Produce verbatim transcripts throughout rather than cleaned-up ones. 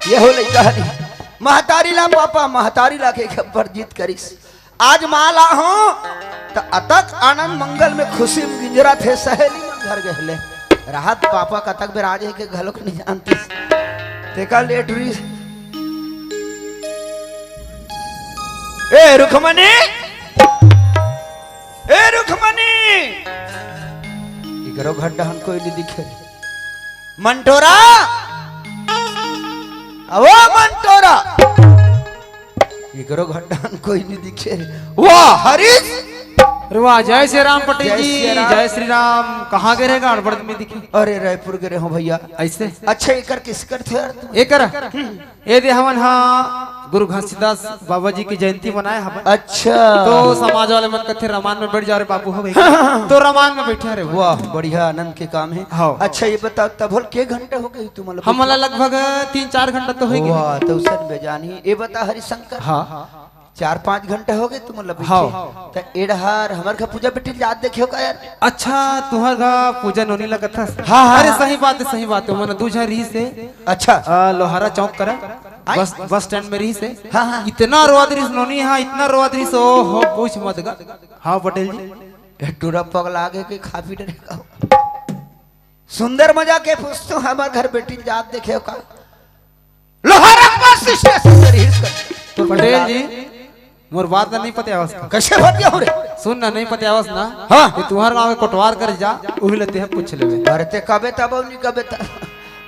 ये हो लइका हरी। महतारी ला पापा, महतारी ला के खबर जीत करिस। आज माँ ला हो, त अतक आनंद मंगल में खुशी में गिंजरत हे, सहेली मन घर गहले। राहत पापा कतक बेर आ जाही के घलोक नहीं जानतिस। तेकर ले टुरी। ए रुखमनी, ए रुखमनी, इकरो घर डहन कोई नहीं दिखे। मंटोरा, अवो मंटोरा, इकरो घर डहन कोई नहीं दिखे। वाह हरीश। अरे वाह, जय श्री राम पटेल जी, जय श्री राम। कहाँ गे रहे, गड़बड़ में दिखे। अरे रायपुर गे रहे हो भैया। ऐसे? अच्छा, एकर किस कर थे यार तुम? एकर? ए दे हमन हा गुरु घासीदास बाबा जी की जयंती मनाए हवन। अच्छा। तो समाज वाले मन कथे, "रमान में बैठ जा रे बाबू हो भाई।" तो रमान में बैठे रे। वाह, बढ़िया, आनंद के काम है। हाँ। अच्छा, ये बताओ, तब होल के घंटा हो गई तुम लोग? हमला लगभग तीन चार घंटा तो हो गए। वाह, तो उसन बेजान ही। ये बता हरिशंकर। हाँ। चार पाँच घंटा हो गए तुम लोग हाँ। बैठे। तो एडहार हमर घर पूजा बेटी जात देखे हो का यार? अच्छा, तुहर घर पूजा नोनी लगत हस? हाँ, हाँ, अरे हाँ। सही बात है, सही बात है। मन दू झन रही से अच्छा। आ, लोहारा चौक करा, आय? बस, बस स्टैंड में रहिस हे। हाँ, हाँ। इतना रोवत रहिस नोनी हा, इतना रोवत रहिस, ओ हो, पूछ मत गा। हाँ, पटेल जी। ए, टूरा पगला आगे के खा पी डरे का हो? सुंदर मजा के पूछतो, हमर घर बेटी जात देखे हो का? लोहारा बस स्टेशन से रहिस कर। तो पटेल जी, मोर बात ला नहीं पतियावस का? कैसे पतियाव रे? सुन ना, नहीं पतियावस ना। हाँ। ये तुम्हार गाँव के कोटवार कर जा, उही ले तेह पूछ लेवे। अरे ते कबे तब नहीं कबे तब।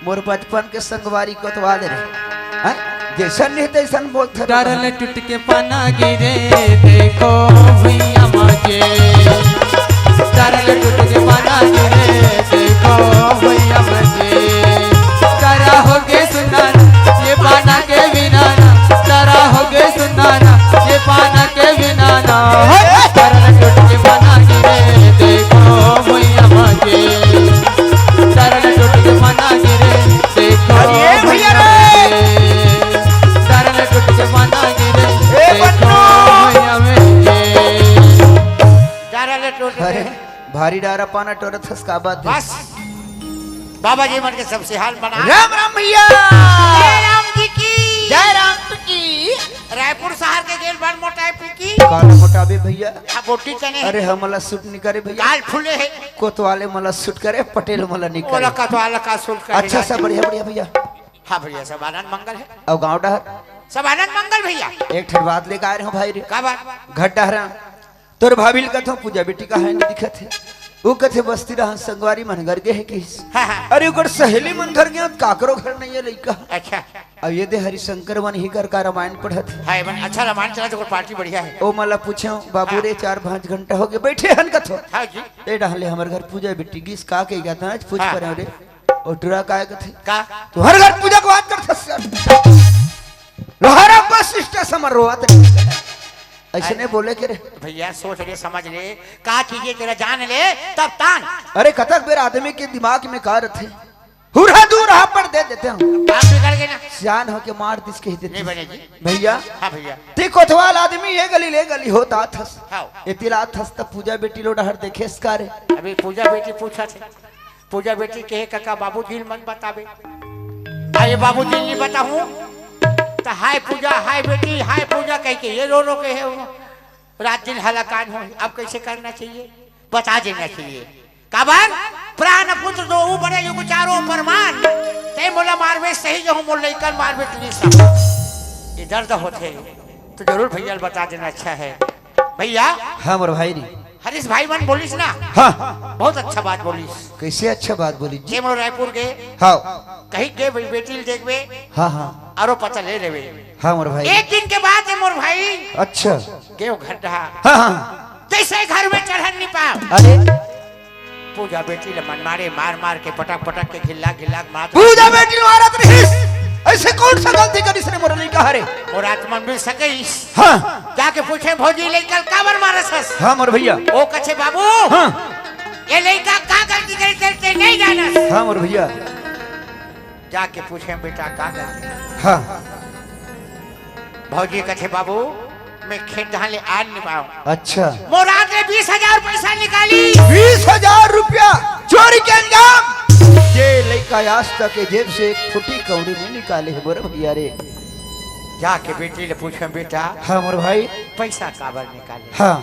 मोर बचपन के संगवारी कोतवाल रे। हैं? जैसन नहीं तैसन बोलथे रे। डरल टूट के पाना गिरे, देखो भुइया मजे। डरल टूट के पाना गिरे, देखो भुइया मजे। डरा हो गे सुनाना, ये पाना के बिना ना। डरा हो गे सुनाना, ये पाना के बिना ना। डरल टूट के पाना गिरे, देखो भुइया मजे। डरल टूट के पाना गिरे, देखो अरे भैया रे। डरल टूट के पाना गिरे, ए देखो बन्नू। भुइया मजे। डरल टूट के अरे, भारी डारा पाना टोरत हस का बात है? बस, बाबा जी मन के सबसे हाल बना। राम राम भैया। जय राम जी की। जय राम जी की। रायपुर शहर के जेल बड़ मोटा है पीकी। काला मोटा बे भैया। अब बोटी चने। अरे हमला सूट नहीं करे भैया। गाल फूले है। कोतवाले मला सूट करे, पटेल मला नहीं करे। ओला कोतवाल का सूट करे अच्छा, जाते। सब बढ़िया, बढ़िया भैया। हाँ भैया, सब आनंद मंगल है। अब गाँव डहर? सब आनंद मंगल भैया। एक ठन बात लेके आए रहे हो भाई रे। का बात? घर डहरा। तोर भाभी ल कथो पूजा बेटी कहाँ नहीं दिखत हे। वो कथे बस्ती रहन संगवारी मन घर गे हे किस। हाँ, हाँ। अरे ओकर सहेली मन घर गे हे, काकरो घर नहीं है लइका। अच्छा। अब ये दे हरिशंकर मन ही घर का रामायण पढ़त हे। हाँ, मन अच्छा रामायण चला तो पार्टी बढ़िया है। ओ मला पूछे, "बाबू हाँ। रे, चार पाँच घंटा हो गए, बैठे हन कथो।" हाँ जी। ए डहले हमर घर पूजा बेटी गिस का के गया था, आज पूछ हाँ। परे रे। ओ टुरा काय कथे? का? तुम्हारे घर पूजा के बात करत हस। लोहारा बस स्टेशन में रोवत रहिस। ऐसे नहीं बोले के रे। भैया सोच ले, समझ ले, का चीज है तेरा, जान ले तब तान। अरे कतक बेर आदमी के दिमाग में का रथे, हुरहा दूर हा पर दे देते हैं। काम बिगड़ गए ना। सियान होके मार दिस कह देते। नहीं बने जी। भैया। हाँ भैया। ते कोतवाल आदमी ये गली ले गली होत आथस। हाँ। ये तिलात हस त पूजा बेटी लो डहर देखे इसका रे। अभी पूजा बेटी पूछा थे। पूजा बेटी कहे, "काका, बाबूजी ल मत बताबे।" "अरे बाबूजी ल नहीं बताहूँ।" तो, "हाय पूजा, हाय बेटी, हाय पूजा" कह के ये रो रो के है वो। रात दिन हलाकान हो, अब कैसे करना चाहिए? बता देना चाहिए। काबर? प्राण पुत्र दो बड़े युग चारों प्रमाण। ते मोला मारबे सही, जो मोर लइकन मारबे तो नहीं सही। ये दर्द होते, तो जरूर भैया ल बता देना अच्छा है। भैया। हाँ, मोर भाई रे। हरीश भाई मन बोलिस ना? हाँ। बहुत अच्छा बात बोलिस। कैसे अच्छा बात बोली जी? जे मोर रायपुर गे। हाँ। कहीं गे बे-, बेटी ल देखबे। हाँ, हाँ। आरो पता ले लेबे। हाँ, मोर भाई। एक दिन के बाद है मोर भाई। अच्छा। गे वो घर डहा। हाँ, हाँ। जैसे घर में चढ़न नहीं पाओ। अरे। पूजा बेटी ल मन मारे, मार मार के, पटक पटक के, घिल्ला घिल्ला के मार। पूजा बेटी ल मारत रहिस। ऐसे कौन सा गलती करिस रे मोर लइका हरे? मोर आत्मा मिल सके इस। हाँ। जाके पूछे, "भौजी, लइका ल काबर मारस हस?" हाँ, मोर भैया। ओ कथे, "बाबू, हाँ। ये लइका का गलती करे, तेल ते नहीं जानस?" हाँ, मोर भैया। जाके पूछे, "बेटा, का गलती?" हाँ। भौजी कथे, "बाबू, मैं खेत धान ले आन नहीं पाऊँ।" अच्छा। मोर आत ले बीस हजार पैसा निकाली। बीस हजार रुपया चोरी के अंजाम। ये लइका का आज तक ये जेब से एक फुटी कौड़ी नहीं निकाले हे मोर भैया रे। जाके बेटी ले पूछे, "बेटा, हाँ मोर भाई। पैसा काबर निकाले?" हाँ।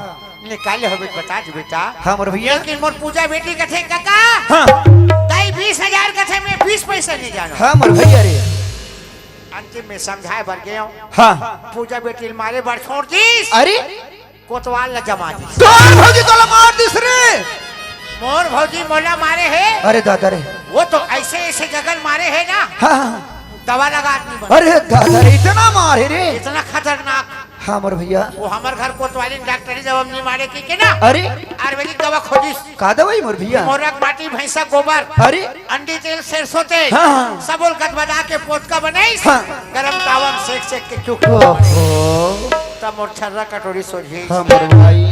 निकाले होबे त बता दे बेटा। हाँ मोर भैया। लेकिन मोर पूजा बेटी कथे, "काका, हाँ। दाई बीस हजार कथे, मैं बीस पैसा नहीं जानो।" हाँ मोर भैया रे। अंतिम में समझाए बर गए हूँ। हाँ। पूजा बेटी ल मारे बर छोड़ दीस। अरे। कोतवाल ला जमा दीस। तोर भौजी तोला मार दीस रे। मोर भौजी मोला मारे हे। अरे दादा रे। वो तो ऐसे ऐसे जगह मारे हे ना। हाँ, हाँ। दवा लगा आदमी बन। अरे दादा रे, इतना मारे रे। इतना खतरनाक। हाँ मोर भैया। वो हमर घर कोतवाली डॉक्टरी दवा नहीं मारे की के ना। अरे। आयुर्वेदिक दवा खोजिस। का दवाई मोर भैया? मोरक माटी, भैंसा गोबर। अरे। अंडी तेल, सरसों तेल, हाँ, हाँ। सबो ल गदबदा के पोतका बनाइस, हाँ। गरम तावा म सेक सेक के चुक। ओहो। तब मोर छर्रा कटोरी सोझी। हाँ, मोर भाई।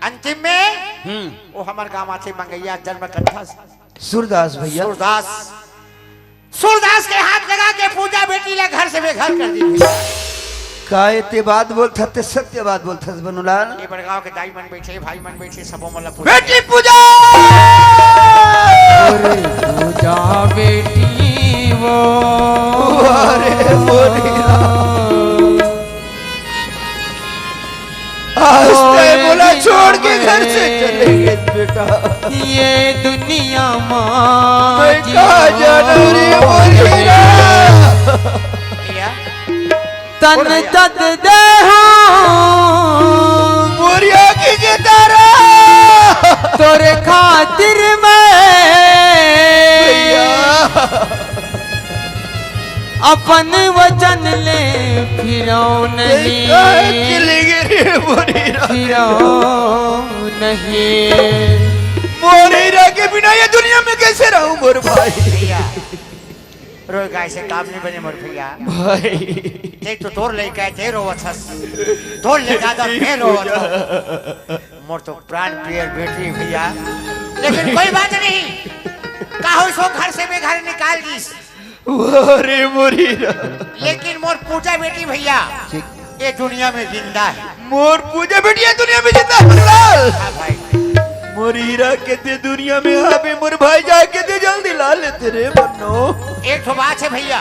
अंतिम में, हम्म। वो हमर गांव आथे मंगैया जन्म कंठा से। सूरदास भैया। सूरदास। सूरदास के हाथ लगा के पूजा बेटी ला घर से बेघर कर दी। का एते बात बोलथस, ते सत्य बात बोलथस बनुलाल। ये बड़गांव के दाई मन बैठे, भाई मन बैठे, सबो मन ला पूजा। बेटी पूजा। अरे पूजा बेटी वो। अरे बोली। आज ते मोला छोड़ के घर से चले गे बेटा। ये दुनिया मा मैं कहाँ जाना रे मोर हीरा। भैया, तन तद देहूं। मोरिया की जितारा। तोरे खातिर मैं भैया। अपन वचन ले फिरौ नहीं। काहे चले गे रे मोरिया? फिरौ नहीं। मोरिया के बिना ये दुनिया में कैसे रहूं मोर भाई? भैया। रोए गाय से काम नहीं बने मोर भैया। भाई। ते तो तोर लइका हे, ते रोवत हस। तोर ले ज्यादा मैं रोवत हूँ। मोर तो प्राण प्रिय बेटी भैया। लेकिन कोई बात नहीं। का होइस वो घर से बेघर निकाल दीस। अरे मोरी रा। लेकिन मोर पूजा बेटी भैया। ठीक। ये दुनिया में जिंदा है। मोर पूजा बेटी ये दुनिया में जिंदा है, बन्नूलाल। हाँ भाई। मोर हीरा के ते दुनिया में हावे, मोर भाई जाके ते जल्दी ला लेते रे बन्नो। एक ठो बात है भैया।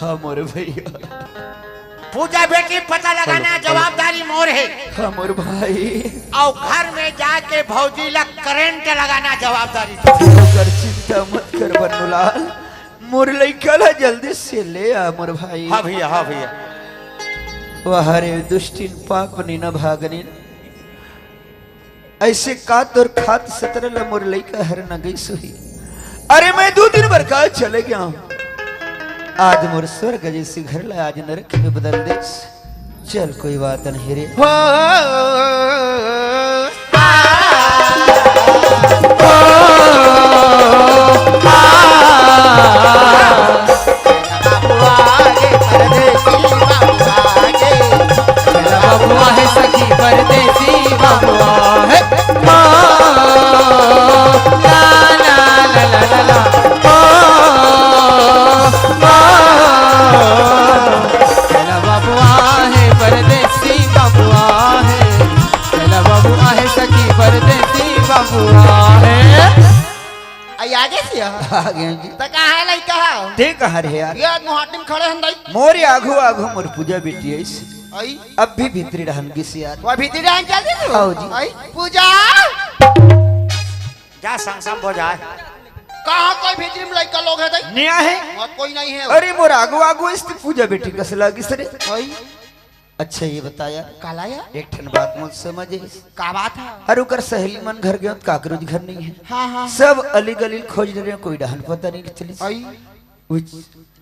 हाँ मोर भैया। पूजा बेटी पता लगाना चलो, चलो। जवाबदारी मोर है। हाँ मोर भाई। अउ घर में जाके भौजी ला करंट लगाना जवाबदारी तोर। ओकर चिंता मत कर बन्नूलाल। मोर लइका ला जल्दी से ले आ मोर भाई। हाँ भैया, हाँ भैया। वाह रे दुष्टिन पापनिन अभागनिन। अइसे का तोर खात सतरा ला मोर लइका हर न गइस होही। अरे मैं दू दिन बर का चले गया हूँ। आज मोर स्वर्ग जइसे घर ला आज नरक में बदल देस। चल कोई बात नहीं रे। हो, आ, आ, आ। बबुआ हे सखी परदेसी बबुआ हे। ओ, ला, ला, ला। ओ, ओ। चला बबुआ हे परदेसी बबुआ हे। चला बबुआ हे सखी परदेसी बबुआ हे। आई आगे से यहाँ। आ गए जी। त कहाँ है लइका है? ते कहाँ रहे यार? ये मोहाटी में खड़े हैं दाई। मोर आघू आघू मोर पूजा बेटी है इस। आई। अब भी भीतरी रहन गिस यार। वो भीतरी रहन चल दे तू। आओ जी। आई। पूजा। जा संग संग हो जाए। कहाँ कोई भीतरी में लइका लोग है दाई? नया है। वहाँ कोई नहीं है। अरे मोर आघू आघू इस पूजा बेटी कस लागिस रे। आई। अच्छा ये बता यार। काला यार? एक ठन बात मोर समझ आइस। का बात है? अरे ओकर सहेली मन घर गए त काकरो घर नहीं है। हाँ, हाँ, हाँ। सब अली गली खोज रहे हैं, कोई डहन पता नहीं चलिस। आई। उस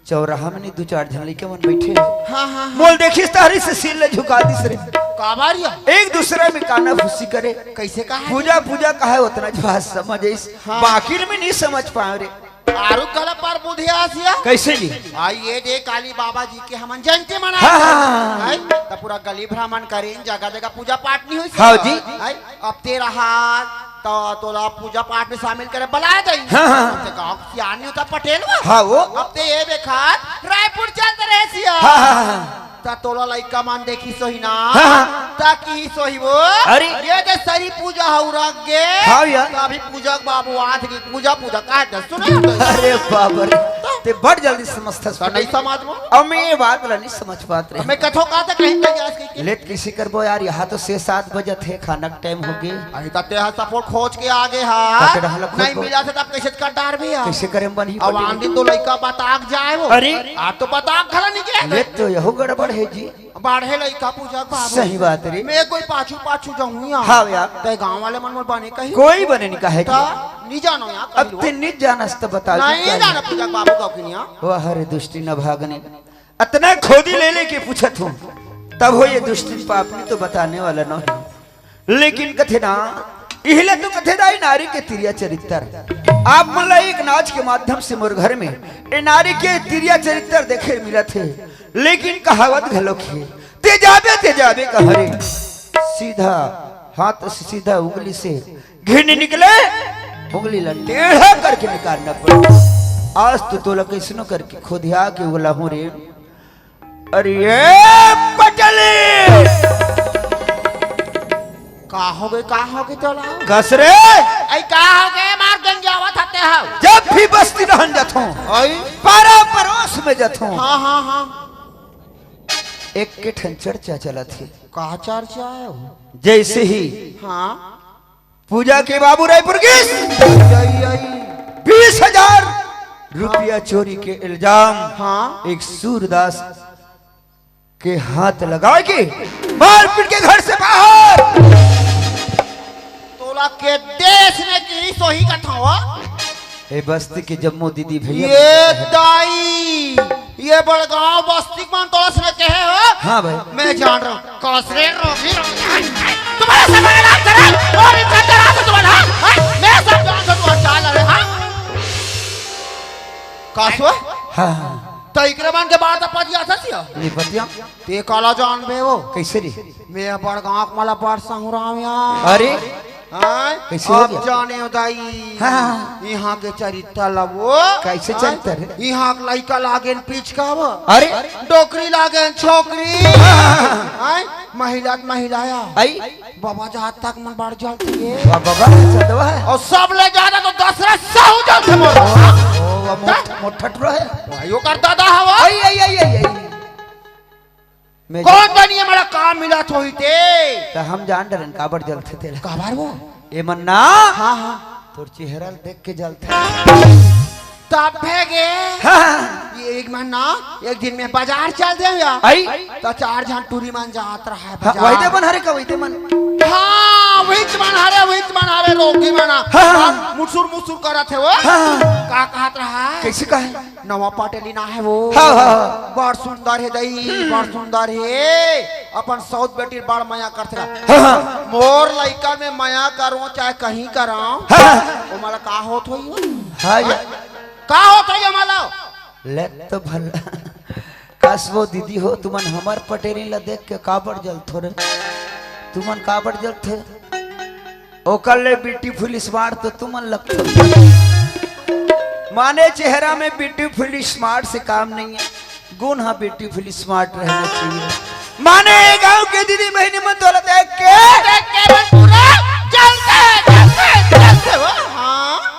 चौराहा में नहीं दो चार झन लइका मन बैठे हैं। हाँ, हाँ, हाँ। मोल देखिस त हरी से सिर ले झुका दिस रे। काबर या? एक दूसरा में काना फूसी करे। कैसे कहा? पूजा, पूजा कहा है उतना जो बात समझ आइस। हाँ। बाकी में नहीं समझ पाए रे। आरु घला पर बुधिया आसिया। कैसे जी? आई ये दे काली बाबा जी के हमन जयंती मना। हाँ, हाँ, हाँ, हाँ। आई, त पूरा गली भ्रमण करेन, जगह जगह पूजा पाठ नहीं होइस। हाँ जी। आई, अब ते रहा त तोला पूजा पाठ में शामिल करे बलाए दई। हाँ, हाँ। ते गांव सियानी होता पटेल वो। हाँ वो। अब ते ये देखा रायपुर चल रहे सिया। हाँ, हाँ, हाँ। त तोला लइका मन देखिस होही ना। हाँ, हाँ। त किहिस होही वो। अरे। ये दे सरी पूजा हौ रख गे। हाँ भैया। त अभी पूजा के बाबू आत के पूजा, पूजा काट दे। सुन। अरे बाप रे, ते बड़ जल्दी समझथस। त नहीं समझ में। अब मैं ये बात ला नहीं समझ पात रहे। मैं कथो का त कहीं कहीं आज के। लेट किसे करबो यार, यहाँ तो छह सात बजत हे, खाना के टाइम हो गे। अरे त ते हा सपोर्ट खोज के आगे हा। त ते रहल खोज नहीं को। मिला थे तब कैसे कर डार भी हा। कैसे करे बनही अब पटेल? आन दिन तो लइका बताक जाए वो। अरे। आप तो बताक घला नहीं गए। लेट तो यहू गड़बड़ है जी। बाढ़े लइका पूजा के बाबू। सही बात रे। मैं कोई पाछू पाछू जाऊँ यहाँ। हाँ यार। ते गाँव वाले मन मोर बने कही। कोई बने नहीं कहे जी। त नहीं जानो यार, अब कहीं ते लोग। नहीं जानस त बता दे नहीं क्या जाना है? पूजा के बाबू का कि नहीं, हाँ? वाह रे दुष्टी न भागने, अतना खोदी ले लेके पूछत हूँ, तब हो ये दुष्टी पापनी तो बताने वाला न हो। लेकिन कथे ना, इहले तो कथे दाई नारी के तिरिया चरित्र। आप मन ला एक नाच के माध्यम से मोर घर में ए नारी के तिरिया चरित्र देखे मिलत हे, लेकिन कहावत घलो हे, ते जाबे, ते जाबे कहाँ रे। सीधा हाथ से सीधा उंगली से घिन निकले, उंगली ला टेढ़ा करके निकालना पड़े। आज तो तोला कैसनो करके खोदिया के उगला हूँ रे। अरे ये पटली! का हो गए, का हो गए तोला? कस रे? ऐ का हो गए, मार गंजावत हते हो। जब भी बस्ती रहन जात हूँ, आई? पारा परोस में जात हूँ। हाँ, हाँ, हाँ। एक के ठन चर्चा चलत हे। का चर्चा है वो? जैसे ही हाँ। पूजा के बाबू रायपुर की आई, आई। बीस हजार रुपया चोरी के इल्जाम हाँ। एक सूरदास के हाथ लगा के मारपीट के घर से बाहर। तोला के देश में की सोही कथा हो। ए बस्ती के जम्मो दीदी भैया ये दाई, ये बड़गांव बस्ती के मन तोला से कहे हो? हाँ भाई। मैं जान रहा हूँ। कस रे रोगी, रोगी। तुम्हारे से मेरा नाम करे और इज्जत करा तो तुम्हारा, हाँ? मैं सब जान रहा हूँ तुम्हारा चाल है, हाँ? कस हो? हाँ, हाँ। तो इकरे मन के बात अपन जाता सिया? नहीं पतिया। ते काला जान बे वो। कैसे रे? मैं बड़गांव के मला बड़ सहुराम यार। अरे? हाँ? कैसे हो अब गया? जाने हो दाई। हाँ। यहाँ के चरित्र ला वो। कैसे हाँ? चरित्र है? यहाँ के लइका लागेन पिचका वो। अरे? डोकरी लागेन छोकरी। हाँ। हाँ? महिला त महिलाया। आई? बाबा जहाँ तक मन बाढ़ जलती है। वाह बाबा, चंदवा है। और सब ले जाना तो दसरा साहू जलते मोर। ओ, वो मोट-, मोटठ रहे। भाई, ओकर दादा हवा। आई, आई, आई, आई, आई। मैं कौन बनिए मला काम मिला थोई ते? त हम जान डरन काबर जलथे तेला। काबर वो? ए मन ना। हाँ, हाँ। तोर चेहरा ल देख के जलथे। तब है गे। हाँ, हाँ। ये एक मन ना, एक दिन में बाजार चल दे या। आई? त चार झन टूरी मन जात रहा है हाँ, बाजार। वही ते मन हरे का, वही ते मन। हाँ, वही ते मन हरे, वही ते मन हरे, रोगी मन। हाँ, हाँ। मुसुर मुसुर करत हे वो। हाँ, हाँ। का कहत रहा है? कैसे कहे? नवा पटेली ना है वो। हाँ, हाँ, हाँ। बड़ सुंदर है दई, बड़ सुंदर है। अपन सौत बेटी बड़ मया करथे। हाँ, हाँ। मोर लइका में मया करो चाहे कहीं करो। हाँ, हाँ। वो मला का होत होई हो? हाँ, ये का होत होई मला? ले तो भला। कस वो दीदी हो, तुमन हमर पटेली ला देख के काबर जलथो रे? तुमन काबर जलथे? ओकर ले beautiful smart तो तुमन लगथो। माने चेहरा में beautiful smart से काम नहीं है, गुण हा beautiful smart रहना चाहिए। माने ये गांव के दीदी बहनी मन तोला देख के, देख के मन पूरा जलते, जलते, जलते हो। हाँ।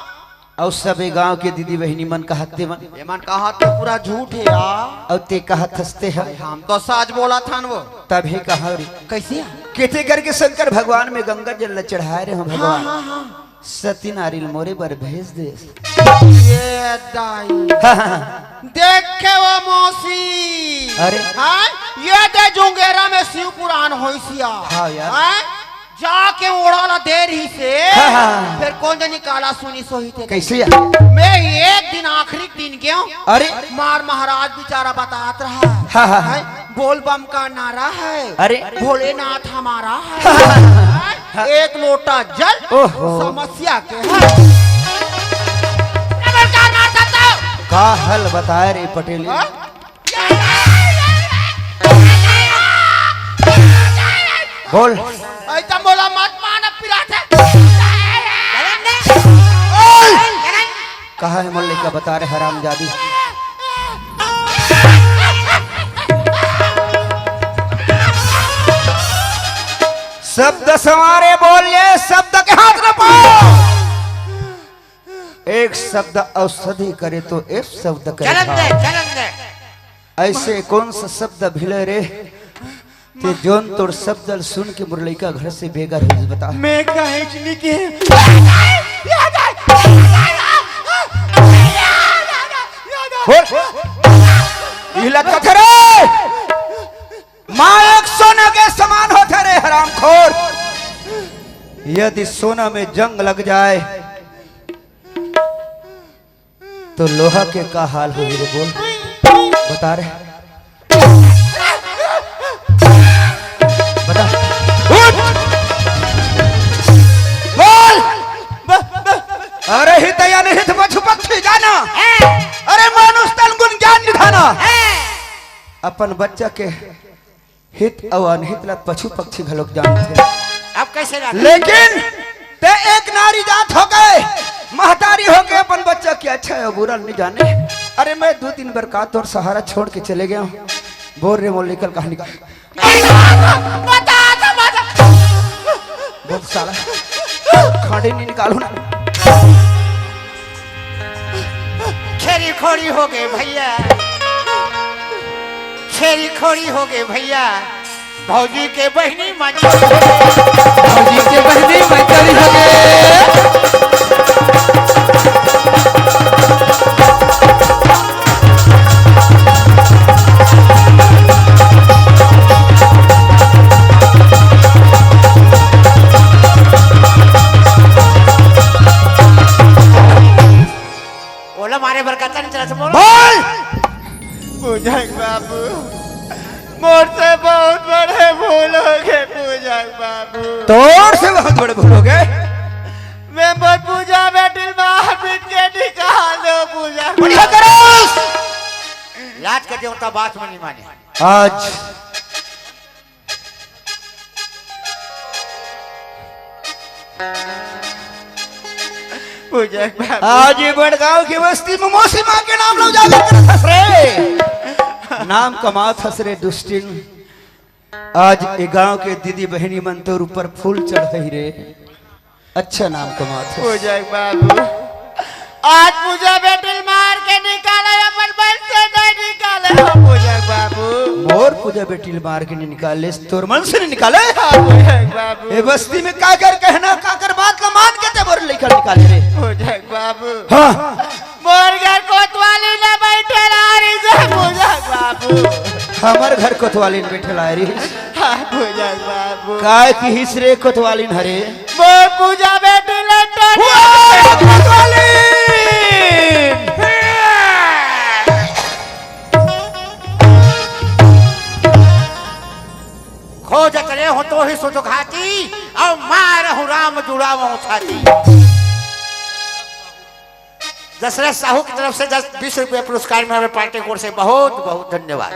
अउ सबे गांव के दीदी बहिनी मन कहत ते मन। ये मन कहत ते पूरा झूठ है यार। अउ ते कहत हंसते हैं। भाई, हम तो सच बोलत हन वो। तभी कहा रे। कैसे? केते करके शंकर भगवान में गंगा जल ल चढ़ाए रहे हो हाँ, भगवान। हाँ, हाँ। सती नारी ल मोरे बर भेज दे। ये दाई। हाँ, हाँ, हाँ। देखे वो मौसी। अरे। हाँ? ये दे जुंगेरा में शिव पुराण होइसिया। हाँ यार। हाँ? जाके ओढ़ा ला दे रही से, हाँ, हाँ। फिर कौन जनी काला सुनी सोही थे। कैसे यार? मैं एक दिन आखिरी दिन गयो। अरे। मार महाराज बेचारा बतात रहा है। हाँ, हाँ, हाँ। हैं? बोल बम का नारा है। अरे। भोलेनाथ हमारा है। हाँ, हाँ, हाँ। हैं? एक लोटा जल ओहो। समस्या के है। का हल बताए रे पटेल? हाँ? बोल। ऐसा बोला मत माना पिरात है। कहाँ है मोर लइका बता रे हरामजादी। शब्द संवारे बोल, ये शब्द के हाथ न पाओ। एक शब्द औषधि करे तो एक शब्द करे चलन दे, घाव। चलन दे। ऐसे कौन सा शब्द भिले रे, ते जोन तोर शब्द ल सुन के मोर लइका घर से बेघर हो बता। मैं कहे नहीं के। बोल। इला कथरे। माँ एक सोना के समान होथे रे हरामखोर। यदि सोना में जंग लग जाए तो लोहा के का हाल होही रे, बोल, बता रे। बता। उठ। बोल। अरे हित या नहीं हित पशु पक्षी जाना। अरे मानुष तन गुण ज्ञान निधाना। अपन बच्चा के हित अउ अनहित ला पशु पक्षी घलोक जानथे। अब कैसे जानथे? लेकिन ते एक नारी जात होके, महतारी होके अपन बच्चा के अच्छा अउ बुरा नहीं जाने। अरे मैं दो दिन बर का तोर सहारा छोड़ के चले गया हूँ। बोल रे मोर लइका ल कहाँ निकाल। बता, बता, बता। बोल साला, खाड़े नहीं निकालू ना। छेरी खोरी हो गए भैया, छेरी खोरी हो गए भैया। भौजी के बहिनी मन। भौजी के बहिनी मन चली हो गए। ओला मारे बर कतन चला से बोलो। बोल। पूजक बाबू, मोर से बहुत बड़े भूल हो गए पूजक बाबू। तोर से बहुत बड़े भूल हो गए। मैं मोर पूजा बेटी ल मार पीट के निकाल दो पूजक। बढ़िया करो। लाज के देवता बात में नहीं माने। आज पूजक बाबू। आज ये बड़गांव की बस्ती में मौसी माँ के नाम लो जाकर के हंस रे। नाम कमात हंस रे दुष्टिन। आज ये गांव के दीदी बहनी मन तोर ऊपर फूल चढ़ रही रे। अच्छा नाम कमात हंस। पूजक बाबू। आज पूजा बेटी ल मार के निकाले, अपन बल से नहीं निकाले हो पूजक बाबू। मोर पूजा बेटी ल मार के नहीं निकाले, तोर मन से नहीं निकाले। हाँ, पूजक बाबू। ए बस्ती में काकर कहना, काकर बात ला मान के ते मोर लइका निकाले रे। पूजक बाबू। हाँ। मोर घर कोतवाली न बैठे ला रही से पूजक बाबू। हमर घर कोतवाली न बैठे ला रही। हाँ, पूजक बाबू। काय किहिस रे कोतवाली न हरे? मोर पूजा बेटी ल टोरी। वाह, कोतवाली! खोजत रे हो तो ही सुध घाती, अउ मार हूँ राम जुड़ावो छाती। दशरथ साहू की तरफ से दस बीस रुपये पुरस्कार में हमें पार्टी की ओर से बहुत बहुत धन्यवाद।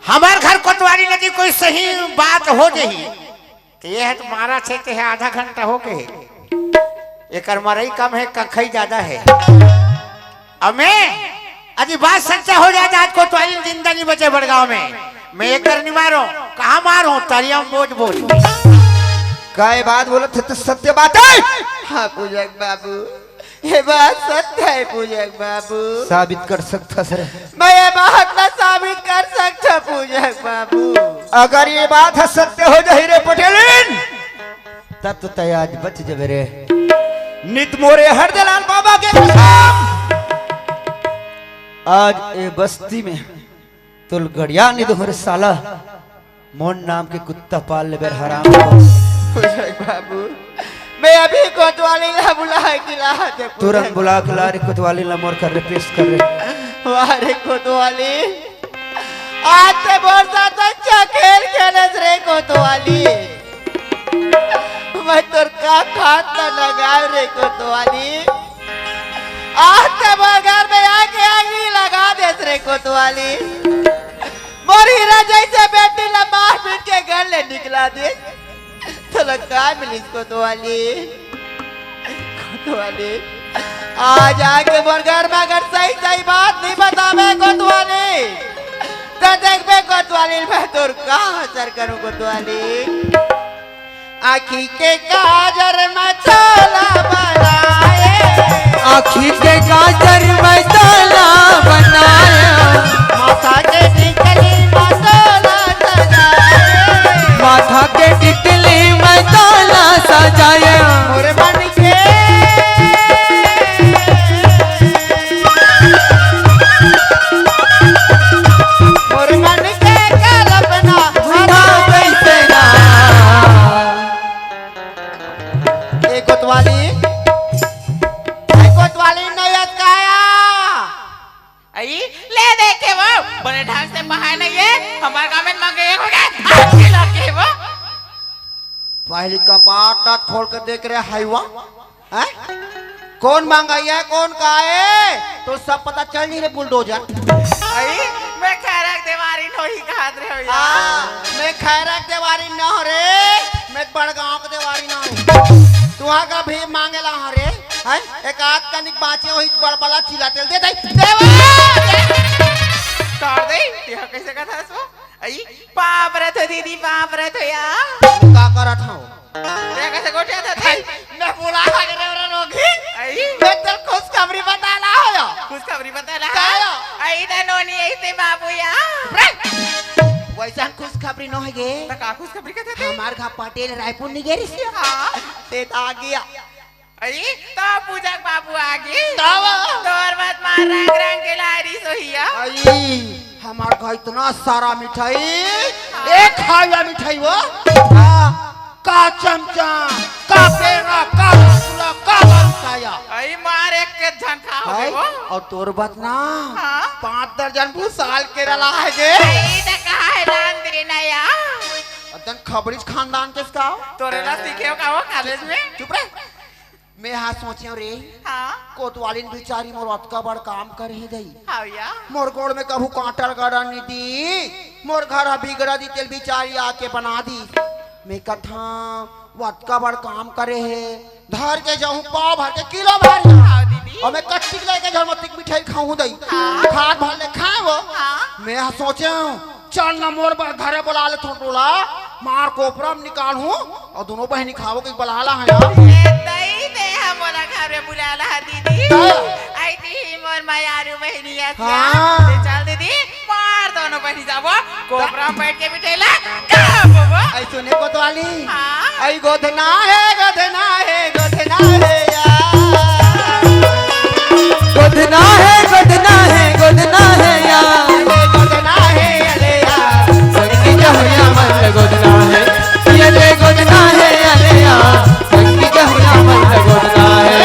हमार घर कोतवाली नदी कोई सही बात हो जही, तो ये है तुम्हारा छे ते है आधा घंटा हो गए। एकर मरई कम है, कखई ज्यादा है। अमे अजी बात सच्चा हो जाए, आज कोतवाली जिंदा नहीं बचे बड़गांव में। मैं एकर नहीं मारो, कहाँ मारो? तरिया में बोझ बोझ। काय बात बोलत है तो सत्य बात है। हाँ पूजक बाबू, ये बात सत्य है पूजक बाबू। साबित कर सकथस रे। मैं ये बात ला साबित कर सकथों पूजक बाबू। अगर ये बात ह सत्य हो जाही रे पटेलिन, तब तो तैं आज बच जबे रे। नित मोरे हरदेलाल बाबा के कसम। आज ए बस्ती में तोल गड़िया नहीं दूं रे साला। मोर नाम के कुत्ता पाल लेबे हराम। पूजक बाबू, मैं अभी कोतवाली ला बुला के ला दे। तुरंत बुला के ला रे कोतवाली ला, मोर कर रे, पेश कर रे। वाह रे कोतवाली, आज ते मोर साथ अच्छा खेल खेलेस रे कोतवाली। मैं तोर का खात ला लगाव रे कोतवाली। आज ते मोर घर में आके आगी लगा देस रे कोतवाली। मोर हीरा जैसे बेटी ला मार पीट के घर ले निकला दे, तोला का मिलिस कोतवाली? कोतवाली, आज आके मोर घर में अगर सही सही बात नहीं बतावे कोतवाली, त देखबे कोतवाली, मैं तोर का असर करूं कोतवाली। आँखी के काजर में तोला बनाए, आँखी के काजर में तोला बनाया, माथा के टिकली में तोला सजाए, माथा के टिकली में तोला सजाया। मोर मन के, मोर मन के कल्पना भुला कैसे ना। ए कोतवाली, ए कोतवाली, नैयत काया। आई, ले देखे वो, बने ढंग से पहाय नहीं है, हमार गाँव में मंगे एक हो गए, आग के लगे वो। पहली कपाट दांत खोल के देख रहे हाईवा, हैं? कौन मंगैया है, कौन का है? तो सब पता चल नहीं रे बुलडोजर। आई, मैं खैरक देवारी नोही कहत रहे हो यार। हाँ, मैं खैरक देवारी न हो रे, मैं बड़गांव के देवारी न हो। तुहा का भी मांगे ला हो रे, हैं? एक आध कनिक बाँचे होही बड़बला चिला तेल दे दे। देवा! तोड़ दे, यह कैसे कथा है सो? आई, पाँव परत हो दीदी, पाँव परत हो या। का करत हव? मैं कैसे गोठिया था आई, तई? मैं बुला के रे रे रोगी। आई। मैं तो खुशखबरी बताला हो या। खुशखबरी बताला? का हो? आई त नोनी ऐसे बाबू या। रे! वैसा खुशखबरी न होगे। त का खुशखबरी कहते थे? हमार घर पटेल रायपुर नहीं गए रिसिया। हाँ। ते त आ गया। अरे, तो पूजा के बाबू आ गए। तब? तोर मत मार रंग रंग के लारी सोहिया। आई, हमार घर इतना सारा मिठाई, एक खाया मिठाई वो। हाँ, का चमचा, का पेड़ा, का रसगुल्ला, का बालूशाया। आई मार एक के झन खा हो आई, गए वो। और तोर बात ना, हाँ? पाँच दर्जन भूसाल के रला है गे। आई त कहा है लान देना या। अतन खबरीज खानदान के इसका। तोरे ला सीखे हो का वो कॉलेज में? चुप रह। मैं हा सोचेंव रे, हाँ। कोतवालिन बिचारी मोर अतका बड़ काम करे हे दई। हाँ भैया। मोर गोड़ में कभू कांटा गड़ा नहीं दी, मोर घर हा बिगड़ा दी, तेल बिचारी आके बना दी। मैं कथा, वो अतका बड़ काम करे हे, धर के जाऊं पाव भर के किलो भर। हाँ दीदी। और मैं कच्ची लेके घर में तिक मिठाई खाऊं दई। हाँ। खात भर ले खाए वो। हाँ। मैं हा सोचेंव, चल ना मोर ब-, घरे बुला ले थोड़ा टोला, मार कोपरा में निकाल हूँ और दोनों बहनी खाओ के बुला ला है ना। ए, दई दे हम मोला घर में बुला ला है दीदी। दे। आई दी मोर मयारू बहनी है क्या? हाँ। ले चल दीदी, मार दोनों बहनी जाबो, कोपरा में बैठ के मिठाई ला, खाबो। आई सुने कोतवाली। हाँ। आई गोधना है, गोधना है, गोधना है यार। गोधना है, गोधना है, गोधना है यार। गोधना है, अरे यार। संगी जहुया मन गोधना है, ये ले गोधना है, अरे यार। संगी जहुया मन गोधना है,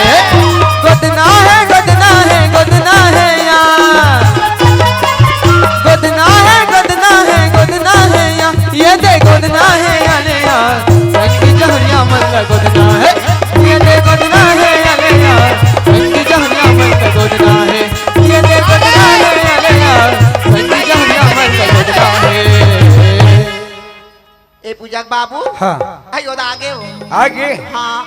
गोधना है, गोधना है, गोधना है यार। गोधना है, गोधना है, गोधना है यार। ये दे गोदना है अरे यार, संगी जहरिया मन का गोदना है। ये दे गोदना है अरे यार, संगी जहरिया मन का गोदना है। ये दे गोदना है अरे यार, संगी जहरिया मन का गोदना है। ए पूजा के बाबू। हाँ। आई ओदा आगे हो। आगे? हाँ।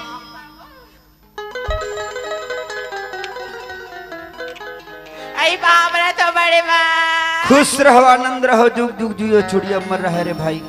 आई बाप रे तो बड़े बा। खुश रहो, आनंद रहो, जुग जुग जियो, चुड़िया मर रहे रे भाई।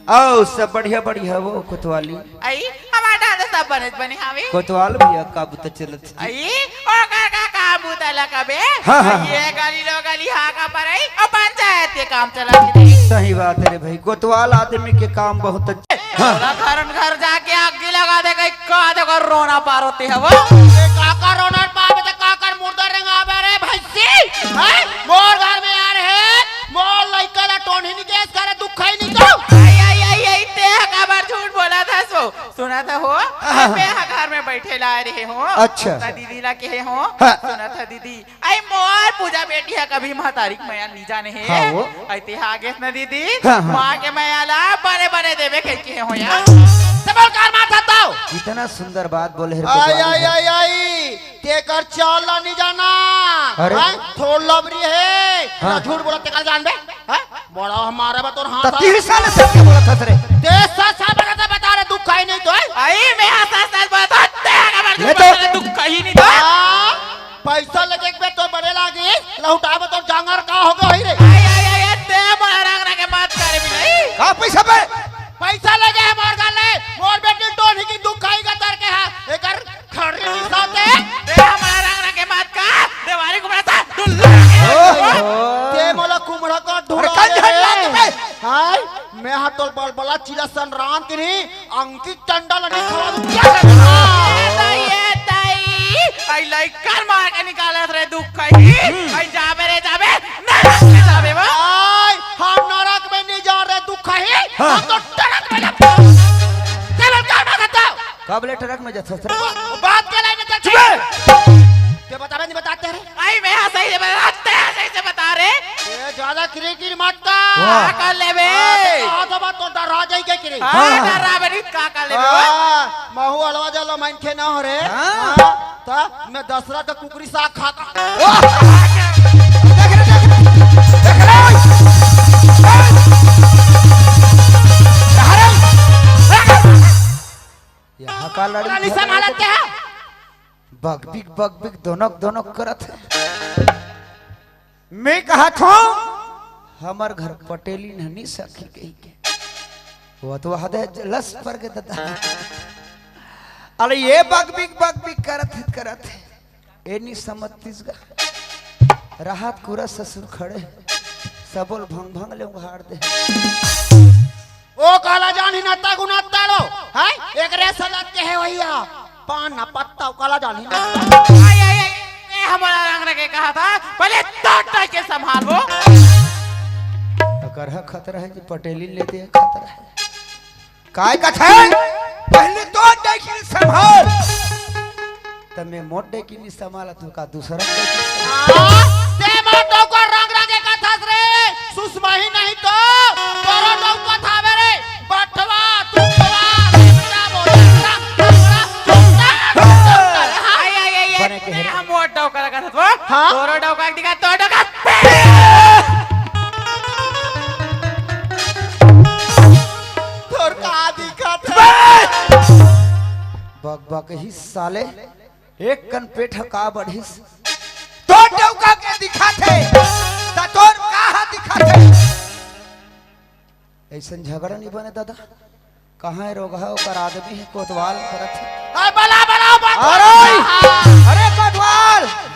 आओ, सब बढ़िया बढ़िया हो कोतवाली। आई, हमार डांस सब बने बने हावे। कोतवाल भैया, का बुता चलत हे? आई, ओकर का, का बुता लगा बे? हाँ, हाँ, हाँ। ये गली लो गली हाका पर आई, और पंचायत के काम चला के दे। सही बात है रे भाई, कोतवाल आदमी के काम बहुत अच्छा। हाँ। तोला घर घर जाके आगी लगा दे, कहीं का देखो रोना पार होती है वो। ए, काकर रोना पावे त काकर मुर्दा रेंगावे रे भैंसी। हैं? मोर घर में यार है, मोर लइका ला टोनही नहीं केस करे, दुख खाई नहीं तो। आई, आई, आई, आई, ते काबर झूठ बोला था सो? सुना था हो? हाँ, हाँ। मैं हा घर में बैठे ला रहे हो। अच्छा। अपना दीदी ला कहे हो। हाँ। सुना था दीदी, आई मोर पूजा बेटी है, कभी महतारी के मया नी जाने हे। हाँ वो। आई ते हा गेस न दीदी, हाँ, हाँ। माँ के मया ला बने बने देवे कह के हो यार। सबल कार मार था तो। कितना सुंदर बात बोले हे रे आई, भगवान। आई, आई, आई, तेकर चाल ला नी जाना। अरे। हाँ? थोड़ लबरी है। हाँ। ना झूठ बोला तेकर जान बे। हाँ? बड़ा हमारा बा तोर हाँ त बा। तीन साल से क्या बोला था रे? ते सच सच बता, बता रे, दुख कहीं नहीं तो है। आई, मैं हाँ सच सच बता, ते अगर ये तो दुख कहीं नहीं तो। हाँ, पैसा लेके एक बेर तो बड़े लागी, लहुटा में तो जांगर का हो गया ही रे। आई, आई, आई, आई, ते तोर बलबला चिला सन रांध के नहीं, अंकित टंडा ल नहीं खवा दूं। क्या करता? ये दाई, ये दाई, आई लइकर मार के निकालत रे दुख खाही, आई जाबे रे जाबे, नरक में जाबे वो। आई, हम नरक में नहीं जा रहे दुख खाही, हाँ। हम तो टरक में जाबे। चलो, क्या ना खाता? कब ले ट्रक में जाथस रे? बात के लाइन में चल। चुप बे। क्या बतावे नहीं बताते रे? आई मैं हाँ सही से बता, ते हाँ सही से बता रे। ये ज्यादा किरकिर मत कर। वाह। का कर लेबे? हाँ, तो बात तो डरा जाई के किरी। हाँ, हाँ। डरा बनी का कर लेबे? हाँ, महू अलवा जलो मन खे ना हो रे। हाँ। हाँ, तो मैं दशरथ का कुकरी साग खा खा। वाह। देख रे, देख रे, देख रे। यहाँ का लड़ी बड़ा निशान हालत है। बकबिक बकबिक दोनक दोनक करत है। मैं कहा था हमर घर पटेली ननी सखी कही के। वो तो हदे लस पर के ददा। अरे ये बकबिक बकबिक करत है, करत है। ए नी समझतिस गा। राहत कुरा ससुर खड़े। सबोल भंग भंग ले उघाड़ दे। ओ काला जान ही नत्ता गुनात्ता लो, हैं? एकरे सलत के है भैया, पान ना पत्ता, ओ काला जान ही नत्ता। आई, आई, आई, ए हमारा रंग रंग के कहा था, पहले तो टाई के संभाल वो। अगर है खतरा है जी, पटेली लेते हैं, खतरा है। काय कथे? पहले तो टाई के संभाल। तमे मोटे की नहीं संभाला तो का दूसरा के आ, ते मा डौका रंग रंग के कथस रे, सुषमा ही नहीं तो, तोरो डौका थावे रे, बठवा, तुठवा, क्या बोले, क्या, क्या, क्या, आई, आई, आई, आई, बने के हेरे। हम मोट डौका लगा था वो, हाँ? तोरो डौका दिखा, तो डौका। तोर का दिखा था? बक बक ही साले। एक कन पेट ह का बढ़िस? तोर डौका के दिखाथे, त तोर का ह दिखाथे? अइसन झगड़ा नहीं बने दादा। कहाँ है रोगहा ओकर आदमी है कोतवाल करत है। अरे बला, बला, बला। अरे, अरे कोतवाल।